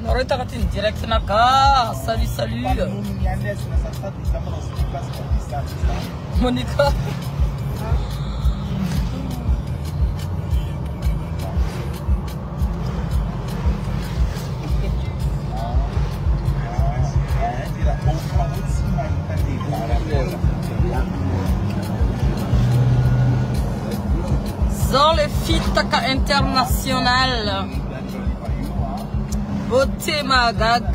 Nareo tagnatin'ny direct naka. Salut salut. Monica. Zao le fitaka international. Beauté mahagaga.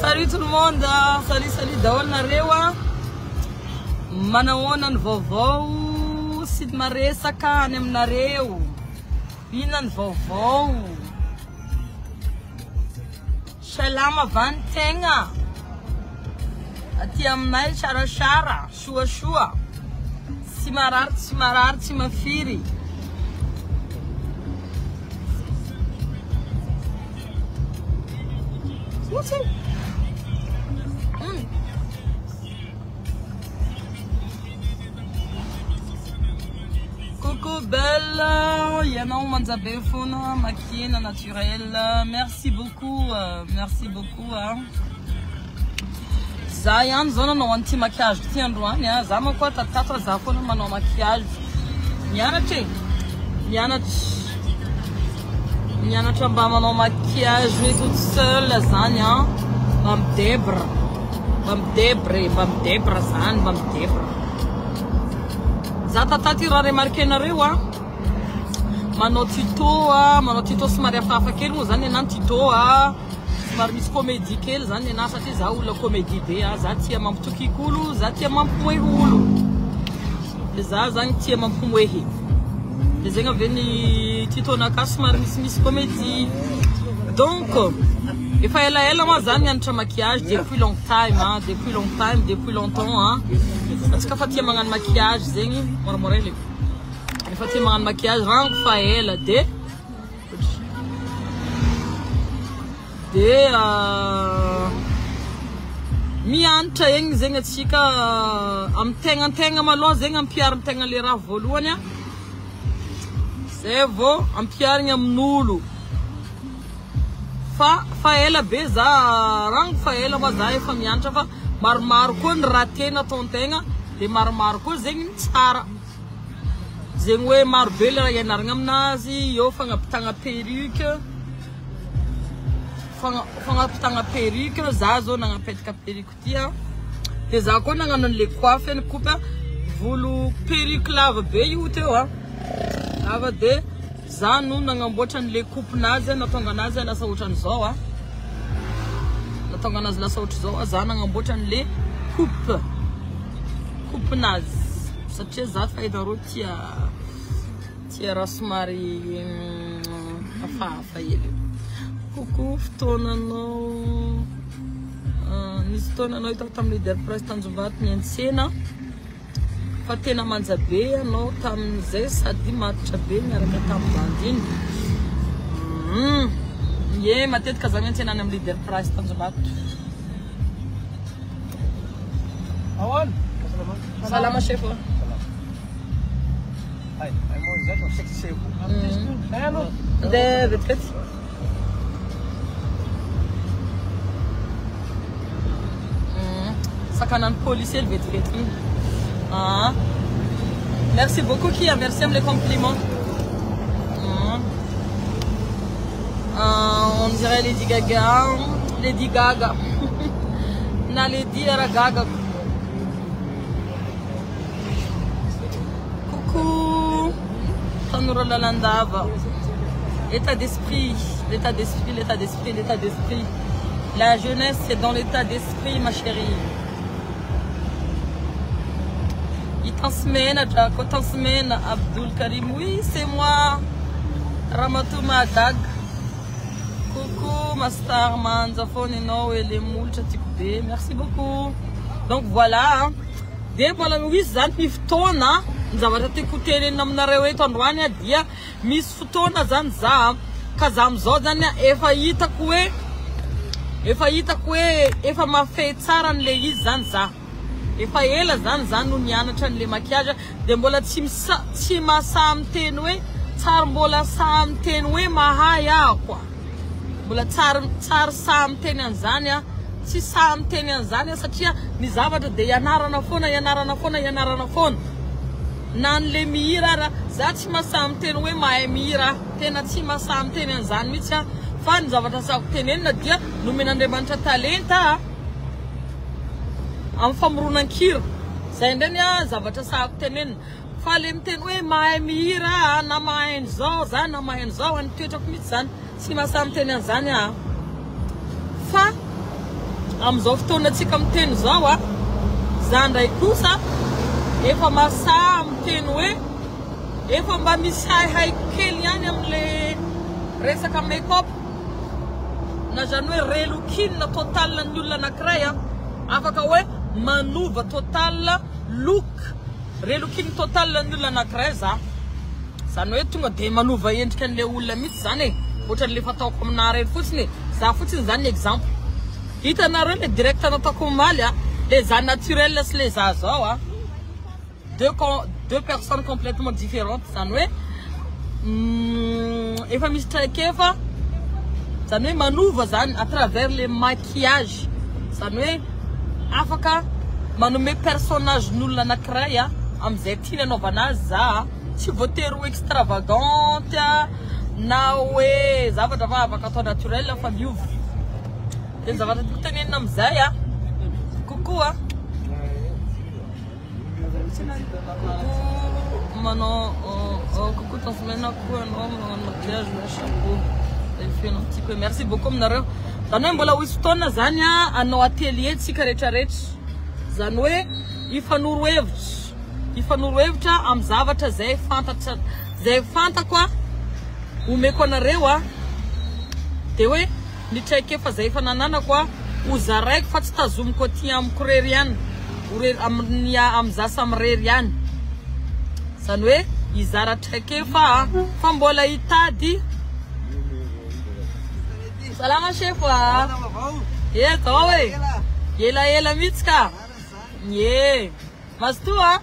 Salut tout le monde, salut salut daholo nareo a. Manahoana ny vaovao sy ny maresaka any aminareo? Inona ny vaovao? Salama va ny tegna? Aty aminay sarasara, soasoa. Tsy marary, tsy marary, tsy mafiry. Coucou belle, ianao manja be foana, maquillena naturel. Merci beaucoup, merci beaucoup. Za ihany zao nanao an'ity maquillage ity androany a. Za manko a tatato za foana manao maquillage. Mianatra e. Mianatra. Mianatra mba manao maquillage toute seule zany a. Mba midebra. Mba midebra e, mba midebra zany, mba midebra. Za tatato io raha remarquer-nareo a. Manao tuto a, manao tuto somary hafahafa kely moa zany ny tuto a. Somary misy comédie kely zany ny anahy satria za olona comédie be a, za tia mampitokiky olo, za tia mampimoehy olo. De za zany tia mampimoehy. De zegny avy ny tuto-nakahy somary misimisy comédie. Donc efa elaela moa za mianatra maquillage depuis long time a, depuis long time, depuis longtemps a. Antsika fa tia magnano maquillage zegny, moramora hely. Efa tia magnano maquillage rango fa ela de de mianatra egny zegny atsika amy tegna-tegna malôha zegny ampiharin-tegna le raha voalohany a, zay vao ampiharigny amin'olo. Fa fa ela be za rango fa ela ma za efa mianatra fa maromaro koa ny raté nataon-tegna de maromaro koa zegny ny tsara. Zegny hoe maro be le raha ianaragna aminazy, eo fagnapitagna perruque, fagnapitagna perruque, za zao nagnapetaka perruque ty a, de za koa nagnano an'le coiffe ny coupe volo perruque lava be io teo a, lava de za no nagnamboatra an'le coupe nazy nahatonga anazy lasa ohatran'izao a, nahatonga anazy lasa ohatr'izao a, za nagnamboatra an'le coupe, coupe nazy satria za fa hitanareo tia tia raha somary hafahafa hely. Coucou fotoananao nisy fotoana anao hitako tamin'ny Leader Price Tanjombato niantsena fa tena manja be ianao tamin'izay sady matotra be niaraka tamin'ny bandy iny. Ie, matetika za miantsena any amin'ny Leader Price Tanjombato. Ahoana? Salama chef. Ay, ay mo zay so sexy chef. Andeha vetivety. Sakanan'ny polisy hely vetivety iny. Ah. Merci beaucoup Kia, merci am'le compliment. Ah, on dirait Lady Gaga, Lady Gaga. Na Lady ara Gaga. Coucou. Tanora Lalandava. L'état d'esprit, l'état d'esprit, l'état d'esprit, l'état d'esprit. La jeunesse, c'est dans l'état d'esprit, ma chérie. Itansmena, Kotansmena, Abdul Karim. Oui, c'est moi. Ramatou Madag. Coucou. Coucou ma star manja foana ianao e le molotra tiako be merci beaucoup. Donc voilà dia mbola misy zany ny fotoana ny zavatra tiako ho tenenina aminareo eto androany a dia misy fotoana zany za ka za amizao zany a efa hitako hoe efa hitako hoe efa mafehy tsara an'le izy zany za. Efa ela zany za no nianatra an'le maquillage de mbola tsy misa tsy masaha miteny hoe tsary mbola saha miteny hoe mahay aho quoi. Mbola tsary tsary saha miteny an'izany aho. Tsy saha miteny an'izany aho satria ny zavatra de ianarana foana ianarana foana ianarana foana. Na an'le mihira ara za tsy masaha miteny hoe mahay mihira aho. Tena tsy masaha miteny an'izany mihitsy aho. Fa ny zavatra sahako tenenina dia nomen'Andriamanitra talenta aho. Amin'ny famoronan-kira. Zay indray ny ahy zavatra sahako tenenina. Fa le miteny hoe mahay mihira aho na mahay an'izao za na mahay an'izao any toetrako mihitsy zany. Tsy mahasahy miteny an'izany aho. Fa amin'izao fotoana tsika miteny izao a, za ndray kosa efa mahasahy miteny hoe efa mba misy haihaiko kely ihany amin'le resaka make up. Na zany hoe relooking total ny olona anakiray a, afaka hoe manova total look, relooking total ny olona anakiray za, zany hoe tonga de manova endrika an'le olona mihitsy zany e, ohatran'le fataoko aminà reny fotsiny e, za fotsiny zany ny exemple, hitanareo le direct nataoko omaly a, le za naturel sy le za zao a. Deux deux personnes complètement différentes zany hoe efa misy traikefa zany hoe manova zany à travers le maquillage zany hoe afaka manome personnage n'olona anankiray a amin'izay tiany anaovana azy za tsy voatery ho extravagante na hoe zavatra fa afaka atao naturel fa miova. Dia ny zavatra tiako tenenina amin'izay a kokoa Coucou manao coucou ton semaine koa anao manao maquillage na chapeau zay feno tiako hoe merci beaucoup aminareo zany hoe mbola ho hisy fotoana zany a anao atelier tsika rehetra rehetra zany hoe hifanoro hevitra hifanoro hevitra amin'ny zavatra zay fantatra zay fantako a omeko anareo a de hoe Ny traikefa izay efa nananako a, ho zaraiko fa tsy tazomiko aty amiko irery ihany, ho rery amin'ny amin'izaho samirery ihany. Izany hoe hizara traikefa a, fa mbola hitady. Salama chef a. E zao e. Elaela mihitsy ka. Ie. Mazotoa a.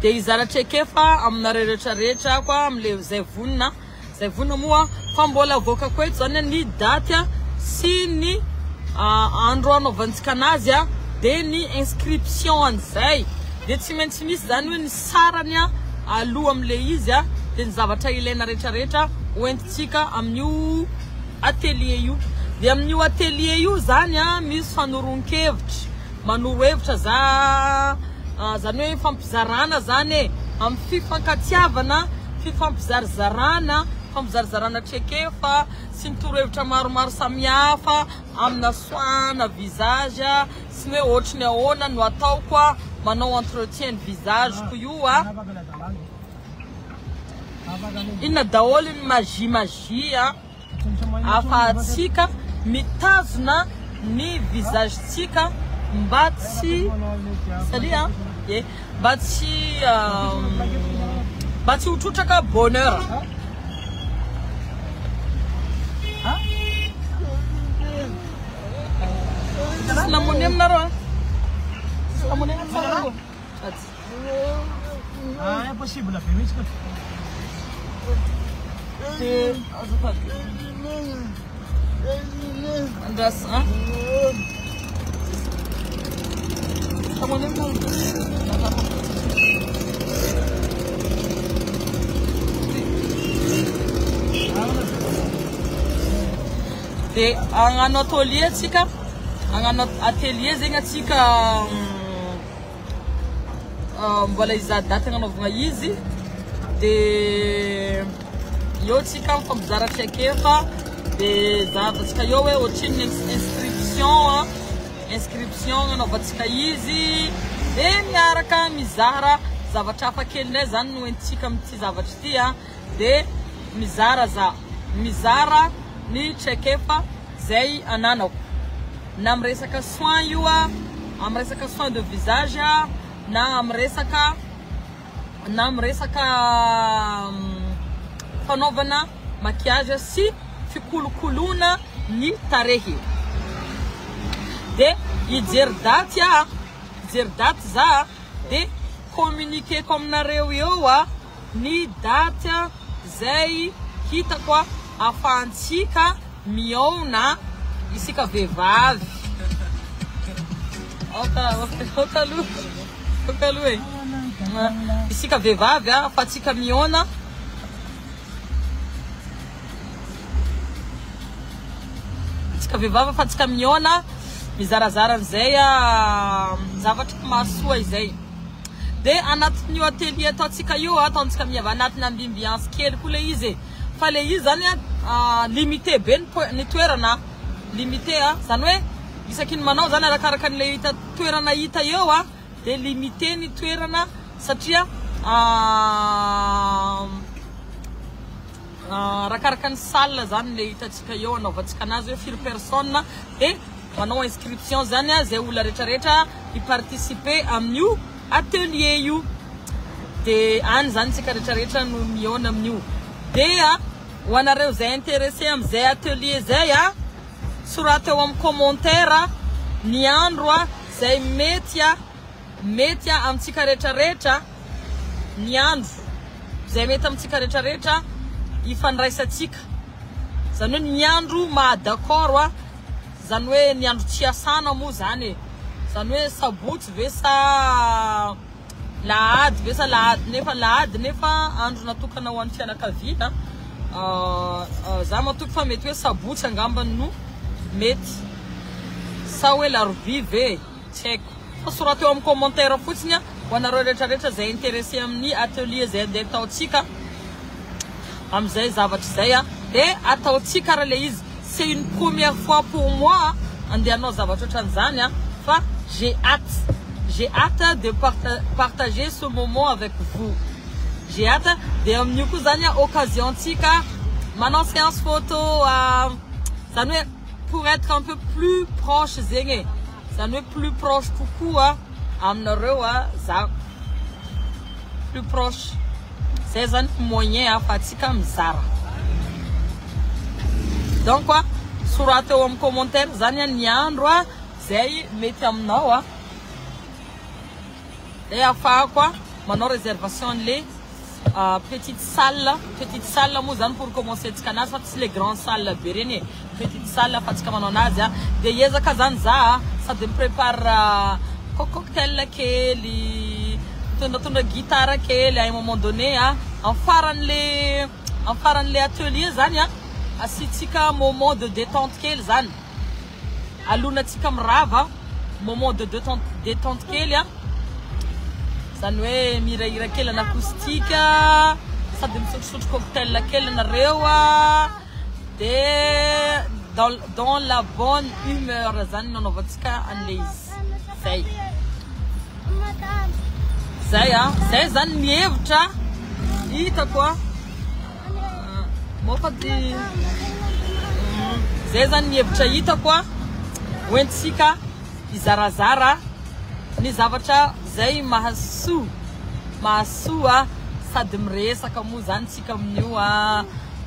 Dia hizara traikefa aminareo rehetra rehetra ako amin'ilay izay vonona. Zay vonona moa fa mbola avoakako eto zany ny daty sy ny andro anaovantsika anazy de ny inscription an'izay de tsy maintsy misy zany hoe ny sarany aloha amle izy de ny zavatra ilaina rehetra rehetra hoentintsika amin'io atelier io de amin'io atelier io zany misy fanoron-kevitra manoro hevitra za zany hoe fampizarana zany e amin'ny fifankatiavana fifampizarizarana fampizarizarana traikefa sy ny torohevitra maromaro samihafa amina soin na visage sy ny hoe ohatry ny ahoana no ataoko a manao entretien ny visage ko io a inona daholo ny magie magie a afahantsika mitazona ny visage tsika mba tsy salut a ye mba tsy mba tsy ho trotraka bonheur Tsisy lamone aminareo a Tsisy lamone aminareo Ah, impossible be mihitsy ka. De azafady. Andraso an. De hagnano atelier atsika, hagnano atelier zegny atsika. Mbola hizaha daty agnanaovagna izy de eo tsika mifampizara traikefa de zahavantsika eo hoe ohatrinona inscription inscription agnanaovantsika izy de miaraka mizara zavatra hafa kely ndray zany no entintsika amin'ity zavatra ity a de mizara za. mizara ny traikefa zay ananako na am resaka soin io a, am resaka soin de visage a, na am resaka na am resaka fanaovana maquillage sy fikolokoloana ny tarehy. De hijery daty aho, hijery daty za de communiquer-ko aminareo eo a ny daty zay hitako ahafahantsika mihaona isika vehivavy. Aoka aoka aloha aoka aloha e. Isika vehivavy ahafahantsika mihaona. Tsika vehivavy afatsika mihaona mizarazara an'izay zavatra mahasoa izay. De anatin'io atelier ataontsika io, ataontsika miava anatin'ny ambiance kely koa le izy e. Fa le izy zany limité be ny toerana, limité a, zany hoe isaky ny manao zany arakaraka an'le hita toerana hita eo a, de limité ny toerana satria arakaraka ny salle zany le hitantsika eo anaovantsika anazy hoe firy personne de manao inscription zany zay olona rehetrarehetra hi-participer amin'io atelier io. De any zany tsika rehetrarehetra no mihaona amin'io. De ho anareo zay intéressé amin'izay atelier zay a, soraty eo amin'ny commentaire ny andro zay mety mety amintsika rehetrarehetra, ny andro zay mety amintsika rehetrarehetra ifandraisantsika. Zany hoe ny andro maha d'accord a, zany hoe ny andro tsy asana moa zany e. Zany hoe sabotsy ve sa lahady ve sa lahady, nefa lahady nefa andro natokana ho an'ny fianakaviana. Za matoky fa mety hoe sabotsy angambany no mety, sa hoe larobia ve, tsy haiko. Fa soraty eo amin'ny commentaire fotsiny ho anareo rehetrarehetra zay intéressé amin'ny atelier zay andeha ataontsika amin'izay zavatra izay a. De ataontsika ary le izy, c'est une première fois pour moi andeha hanao zavatra ohatran'izany a, fa j'ai hâte, j'ai hâte de partager ce moment avec vous. J'ai hâte. De amin'io koa zany occasion tsika manao séance photo, zany hoe pour être un peu plus proche zegny e, zany hoe plus proche kokoa aminareo a, za plus proche zay zany moyen ahafahantsika mizara. Donc soraty eo amin'ny commentaire zany ny andro zay mety aminao a, de ahafahako manao réservation an'le petite salle. Petite salle moa zany pour commencer antsika anazy, fa tsy le grande salle be reny e, petite salle ahafahantsika manao anazy a. De hiezaka zany za sady miprépare cocktail kely, mitondratondra guitare kely à un moment donné a, amin'ny faran'le amin'ny faran'le atelier zany a, asiantsika moment de détente kely zany, alohantsika mirava, moment de détente kely a, zany hoe mihirahira kely en acoustique sady misotrosotro cocktail kely anareo a, de dans la bonne humeur zany nanaovantsika an'le izy. Zay zay a, zay zany ny hevitra hitako a, mofa ty zay zany ny hevitra hitako a, hoentsika hizarazara ny zavatra zay mahasoa mahasoa sady miresaka moa zany tsika amin'io a,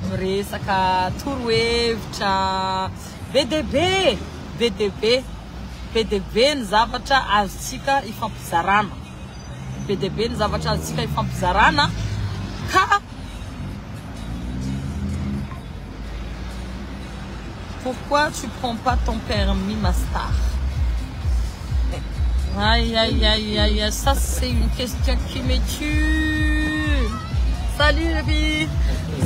miresaka torohevitra be de be be de be be de be ny zavatra azontsika ifampizarana, be de be ny zavatra azontsika ifampizarana. Ka pourquoi tu prends pas ton permis, ma star? Aïe aïe aïe aïe, ça c'est une question qui me tue. Salut Ruby.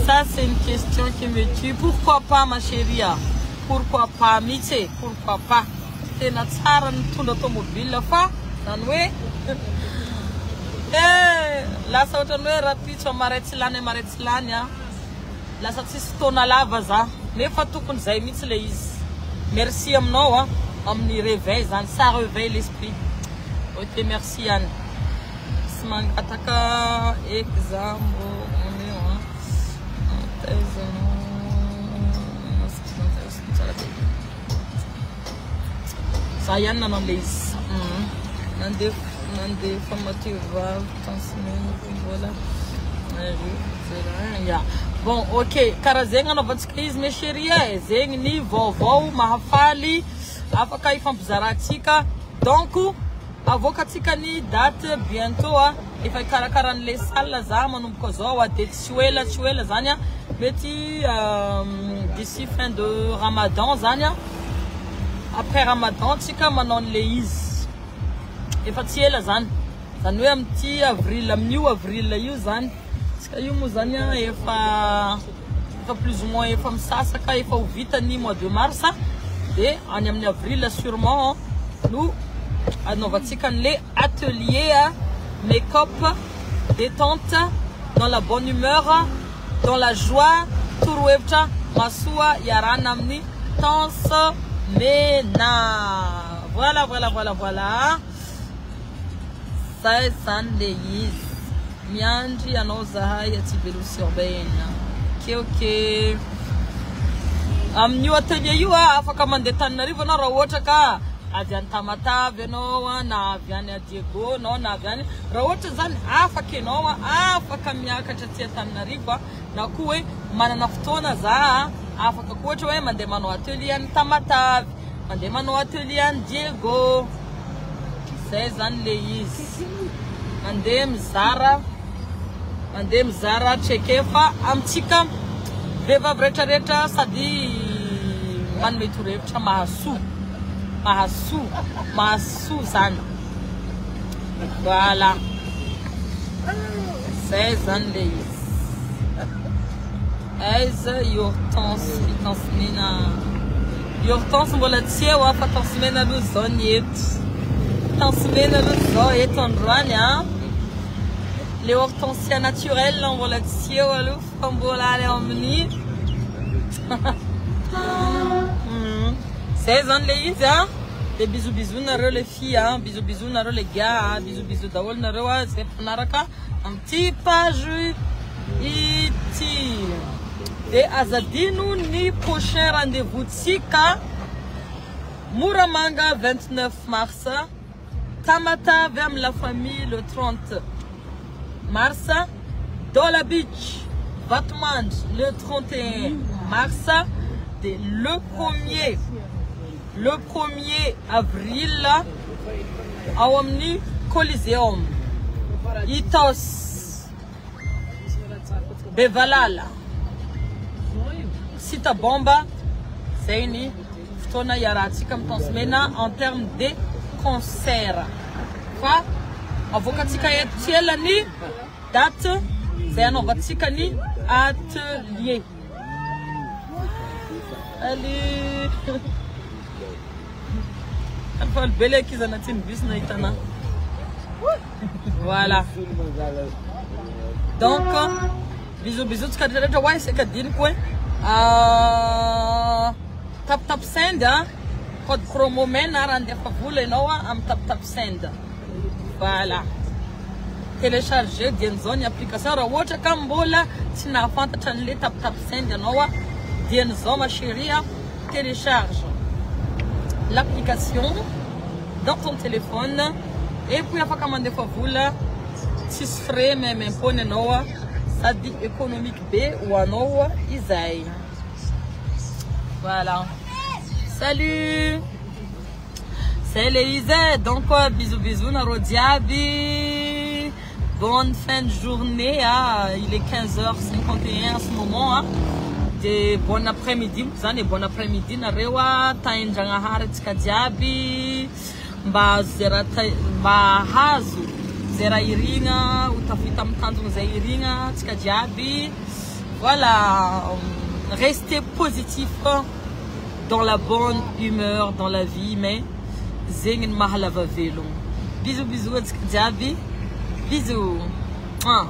Ça c'est une question qui me tue. Pourquoi pas, ma chérie? Pourquoi pas mihitsy e? Pourquoi pas? Tena tsara ny mitondra tomobile, fa zany hoe lasa ohatrany hoe rapitso maray tsy lany maray tsy lany a, lasa tsisy fotoana lava za, nefa tokony zay mihitsy le izy. Merci aminao a, amin'ny réveil zany, ça réveille l'esprit. Ok, merci Anne. Tsy mangataka examo aneo a, taizanao. Za ihany nanao an'le izy. Nandefa nandefa mativavy tansimena mbola ya. Bon, ok, karaha zegny anaovantsika izy, mes chéris e. Zegny ny vaovao mahafaly afaka ifampizarantsika. Donc avoakatsika ny date bientôt a. Efa hikarakaran'le salle za manomboka zao a, de tsy ho ela, tsy ho ela zany a, mety d'ici fin de Ramadan zany a, après Ramadan tsika manao an'le izy. Efa tsy ela zany, zany hoe am'ty avril, amin'io avril io zany tsika io moa zany a, efa plus ou moins efa misasaka, efa ho vita ny mois de mars, de any amin'ny avril sûrement no anaovantsika an'le atelier a, make-up détente, dans la bonne humeur, dans la joie, torohevitra masoa iarahana amin'ny Tence Mena. Voilà, voilà, voilà, voilà, zay zany le izy. Miandry anao zahay aty Velosy Urbaine. Ok, amin'io atelier io a, afaka mandeha Taninarivo anao raha ohatra ka avy any Tamatavy ianao a, na avy any Diego anao, na avy any, raha ohatra zany afaka ianao a, afaka miakatra aty Antananarivo a, na koa hoe manana fotoana za a, afaka koa ohatra hoe mandeha manao atelier any Tamatavy, mandeha manao atelier any Diego. Zay zany le izy, mandeha mizara traikefa amitsika vehivavy rehetrarehetra sady manome torohevitra mahasoa, mahasoa, mahasoa zany. Voilà, zay zany le izy. Aiza i Hortense? Hortense Mena, i Hortense mbola tsy eo a, fa Tence Mena aloha zao ny eto. Tence Mena aloha zao eto androany a. Le Hortensia naturel mbola tsy eo aloha fa mbola any amin'ny Zay zany le izy a. De bisous, bisous nareo le fille a, bisous, bisous nareo le gars a, bisous, bisous daholo nareo a zay mpanaraka amity page ity. De azadino ny prochain rendez-vous tsika: Moramanga 29 mars, Tamatave amy la famille le 30 mars, Dola Beach Vatomandry le 31 mars, de le premier avril ao amin'ny Coliseum Itos Bevalala Sita Bomba. Zay ny fotoana iarahantsika amy Tence Mena en terme de concert, fa avoakatsika eto tsy ela ny date zay anaovantsika ny atelier. Allez, faly be le ankizy anatin'ny bus nahitana. Voilà, donc bisous, bisous tsika rehetrarehetra. Hoay seka diniko hoe Tap Tap Send a, code promo Mena raha andefa vola ianao a amy Tap Tap Send. Voilà, télécharger dian'izao ny application raha ohatra ka mbola tsy nahafantatra an'le Tap Tap Send ianao a. Dian'izao, ma chérie a, télécharge l'application dans ton téléphone et puis afaka mandefa vola tsisy frais maimaim-poana ianao a, sady économique be ho anao a izay. Voilà, salut, zay le izy e. Donc bisous, bisous nareo jiaby, bonne fin de journée ah. Il est 15h51 à ce moment ah. De bon après-midi zany e, bon après-midi nareo a. Taindragnahary atsika jiaby mba azo zay raha mba hazo zay raha irigna, ho tafita amin'ny tanjona zay irigna atsika jiaby. Voilà, restez positif, dans la bonne humeur dans la vie, mais zegny ny mahalava velogno. Bisous, bisous atsika jiaby, bisous. Mwah.